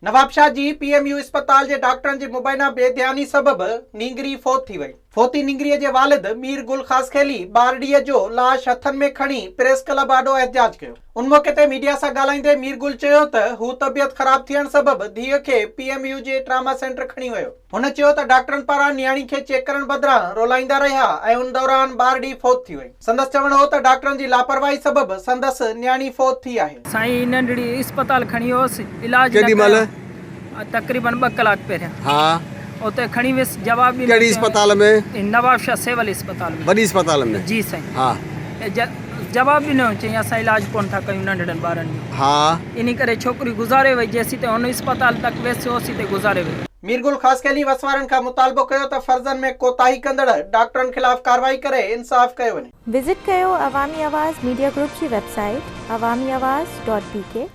نوابشاهه جي P M U اسپتال جي ڊاڪٽرن جي مبينا بي ڌياني سبب نينگري فوت ٿي وئي. فوتي نينگريء جي والد مير گل خاصخيلي ٻارڙيء جو لاش هٿن ۾ کڻي پريس ڪلب آڏو احتجاج ڪيو. ان موقعي تي ميڊيا سان ڳالهائيندي مير گل چيو ته هو طبيعت خراب ٿيڻ سبب ڌيء کي پي ايم يو جي ٽراما سينٽر کڻي ويو. هن چيو ته ڊاڪٽرن پاران نياڻي کي چيڪ ڪرڻ بدران رولائيندا رهيا ۽ ان دوران ٻارڙي فوت ٿي وئي. سندس چوڻ هو ته ڊاڪٽرن جي لاپرواهي سبب سندس نياڻي فوت ٿي آهي. سائين ننڍڙي اسپتال کڻي ويس علاج نه ڪيڏي مهل؟ ڪيو تقريبن ٻه ڪلاڪ پهريان ها. اتي کڻي ويس جواب ڏنو ڪهڙي اسپتال ۾؟ نوابشاهه سول اسپتال ۾. وڏي اسپتال ۾؟ جي سائين. ها. جواب ڏنو چيائين اسان علاج ڪونه ٿا ڪيون ننڍڙن ٻارن جو. ها. انهي ڪري ڇوڪري گذاري وئي جيسيتائين هن اسپتال تڪ ويس اوسيتائين گذاري وئي. ميرگل خاصخيلي وس وارن کان مطالبو ڪيو ته فرضن ۾ ڪوتاهي ڪندڙ ڊاڪٽرن خلاف ڪارروائي ڪري انصاف ڪيو وڃي. وزٽ ڪيو عوامي آواز ميڊيا گروپ جي website Awami Awaz dot B K.